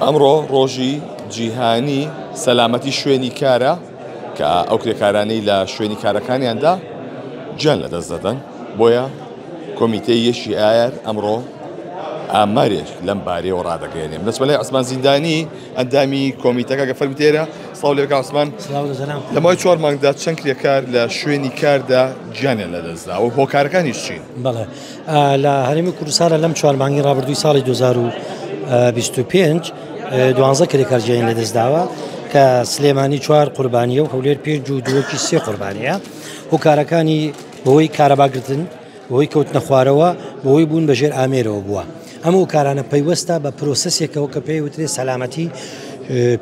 ئەمڕۆ ڕۆژی جیهانی سەلامەتی شوێنی کارە کە ئەو کرێکارانەی لە شوێنی کارەکانیاندا گیان لەدەست دەدەن، بۆیە کۆمیتەی یەکی ئایار ئەمڕۆ ئامارێک لەم بارەیەوە ڕادەگەیەنێ. دەچمە لای عوسمان زیندانی ئەندامی کۆمیتەکە گە فەرموو تێرە. سڵاو لێ بکە عوسمان. سڵاو لە جەناب. لە ماوەی 4 مانگدا چەند کرێکار لە شوێنی کاردا گیانیان لەدەستدا و هۆکارەکانیش چین؟ بەڵێ لە هەرێمی کوردستانە لەم 4 مانگی ڕابردووی ساڵی 2025 12 کرێکار گیانی لەدەستداوە کە سلێمانی 4 قوربانیە و هەولێر 5 و دووەکی 3 قوربانیە. هۆکارەکانی بەهۆی کارەباگرتن، بەهۆی کەوتنە خوارەوە، بەهۆی بوون بە ژێر ئامێرەوە بووە. ئەم هۆکارانە پەیوەستە بە پرۆسەسێکەوە کە پێی وترێ سەلامەتی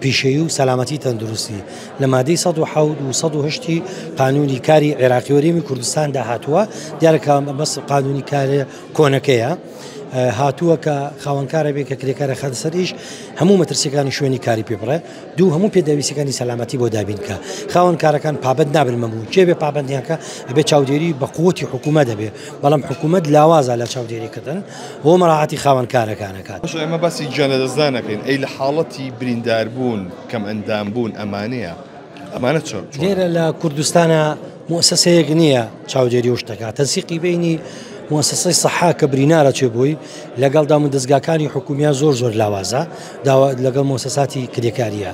پیشەیی و سەلامەتی تەندروستی لە مادەی 107 و 108 قانونی کاری عێراقی وەرێمی کوردستاندا هاتووە. دیارە کە بەس قانونی کار کۆنەکەیە هاتووە کە خاوەنکارە بێ کە کرێکارە خاتە سەر ئیش هەموو مەترسیەکانی شوێنی کاری پێ بڕێ، دوو هەموو پێداویستیەکانی سەلامەتی بۆ دابین کە خاوەن کارەکان پابند نابن مەموو کێ بێ پابندیان کە ئەبێ چاودێری بە قوتی حکوومەت دەبێ، بەڵام حکوومەت لاوازە لە چاودێریکردن بۆ مەراعاتی خاوەن کارەکانەکات. باشە ئێمە باسی گیان لەدەستدان نەکەین، ئەی لە حاڵەتی برینداربوون، کەم ئەندامبوون ئەمانەیە ئەمانە چۆن؟ لێرە لە کوردستانە موسسەیەک نییە چاودێری و شتەکە تەنسیقی بینی موسسەی سەحا کە برینارە چێ بووی لەگەڵ دام و دەزگاکانی حکومیان زۆر زۆر لاوازە داوا لەگەڵ موسساتی کرێکاریە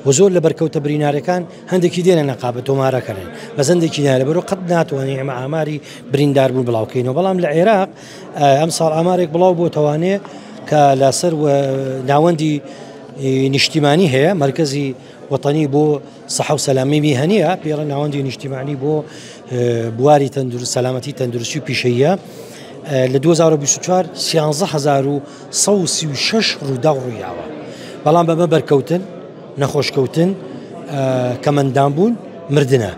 و زۆر لە بەرکەوتە برینارەکان هەندێکی دێنە نەقابە تۆمارەکەن بەس هەندێکی نایە لەبەرو قەت ناتوانین ئێمە ئاماری برینداربوون بڵاوکەینەوە. بەڵام لە عێراق ئەم ساڵ ئامارێک بڵاو بۆ تەوانێ کە لەسەر ناوەندی نیشتیمانی هەیە، مرکزی وطنی بۆ سەحە و سەلامی میهەنیە، پێڵە ناوەندی نیشتیمانی بۆ بواری تەندروست سەلامەتی تەندروستی و پیشەیە لە 2024 13136 ڕووداو ڕوویاوە. بەڵام بەمە بەرکەوتن، نەخۆشکەوتن، کەمەندان بوون، مردنە.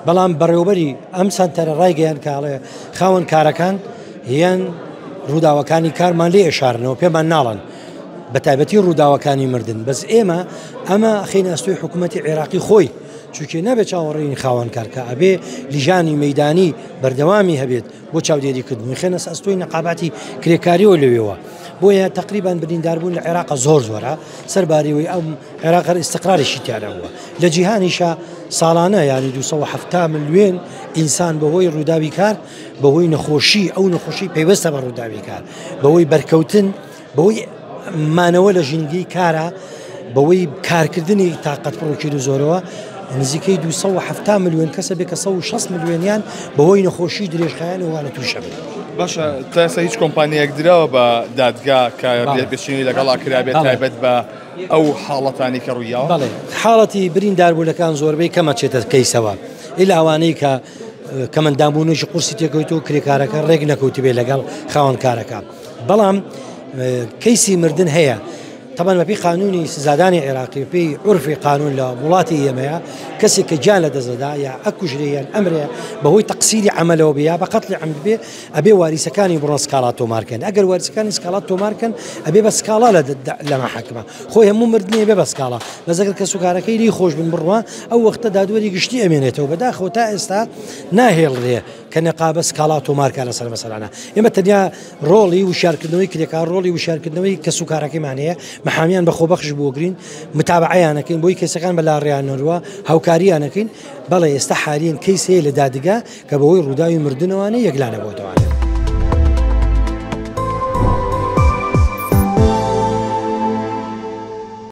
بەڵام بەڕێوبەری ئەم سەنتەرە ڕایگەیان کاڵێ خاوەن کارەکان یان ڕووداوەکانی کارمان لێ ئێشارنەوە پێمان ناڵن بە تایبەتی ڕووداوەکانی مردن. بەس ئێمە ئەمە خەینە ئەستۆی حکوومەتی عێراقی خۆی، چونکێ نابێت چاوەڕێین خاوەن کارکە، ئەبێ لیژانی مەدانی بەردەوامی هەبێت بۆ چاودێریکردن. خێنە ئەستۆی نەقاباتی کرێکاریەوە لەوێوە. بۆیە تقریبان برینداربوون لە عێراق زۆر زۆرە، سەرباریەوەی ئەم عێراق هەر ئیستقرارێکی تیادا بووە. لە جیهانیشا ساڵانە یعنی 270 ملیۆن ئینسان بەهۆی ڕووداوی کار، بەهۆی نەخۆشی، ئەو نەخۆشی پەیوەستە بە ڕووداوی کار، بەهۆی بەرکەوتن، بەهۆی مانەوە لە ژینگەی کارە، بەوەی کارکردنی تاقەت پڕوکیر و زۆرەوە نزیکەی 270 ملیۆن کەسە بێ کە 160 ملیۆنیان بەهۆی نەخۆشی درێژخایەنەوە تووشە بن. باشە تا ئێستا هیچ کۆمپانیایەک دراوە بە دادگا کە لێپێچینەوەی لەگەڵا کرابێت تایبەت بە ئەو حاڵەتانی کە ڕوویاوە؟ بەڵێ حاڵەتی برینداربوونەکان زۆربەی کەمە چێتە کەیسەوە، ئیلا ئەوانەی کە کەمەندامبوونێکی قورسی تێکەوتو و کرێکارەکە ڕێک نەکەوتبێ لەگەڵ خاوەنکارەکە. بەڵام کەیسی مردن هەیە. طبعا بەپێی قانونی سزادانی عێراقی پێی عورفی قانون لە وڵاتی ئێمەیە کەسێک کە گیان لە دەست دەدا یا ئەکوژرێ یان ئەمرێ بەهۆی تەقسیری عەمەلەوە بێ یا بە قەتلی عەمد بێ ئەبێ واریسەکانی بڕۆن سکاڵا تۆمارکەن. ئەگەر واریسەکانی سکاڵا تۆمارکەن ئەبێ بە سکاڵا لە مەحاکمە خۆی هەموو مردنی ئەبێ بە سکاڵا. بەس ئەگەر کەسوکارەکەی لێی خۆش بن بڕوا ئەو وەختە دادوەری گشتی ئەمێنێتەوە. بەداخەوە تا ئێستا ناهێڵرێ کە نەقابە سکاڵا تۆمارکە لەسەر مەسەلانە. ئێمە تەنیا ڕۆڵی وشارکردنەوەی کرێکار، ڕۆڵی وشارکردنەوەی کەسوکارەکەیمان هەیە، محامیان بە خۆبەخش بۆگرین، متابعەیانەکەین بۆی کەسەکان بە لاڕیانەوە هاوکاریانەکەین. بەڵێ ئێستا حالیان کەیس هەیە لە دادگا کە بەهۆی ڕووداوی مردنەوانە یەکلانە بۆتەوانە.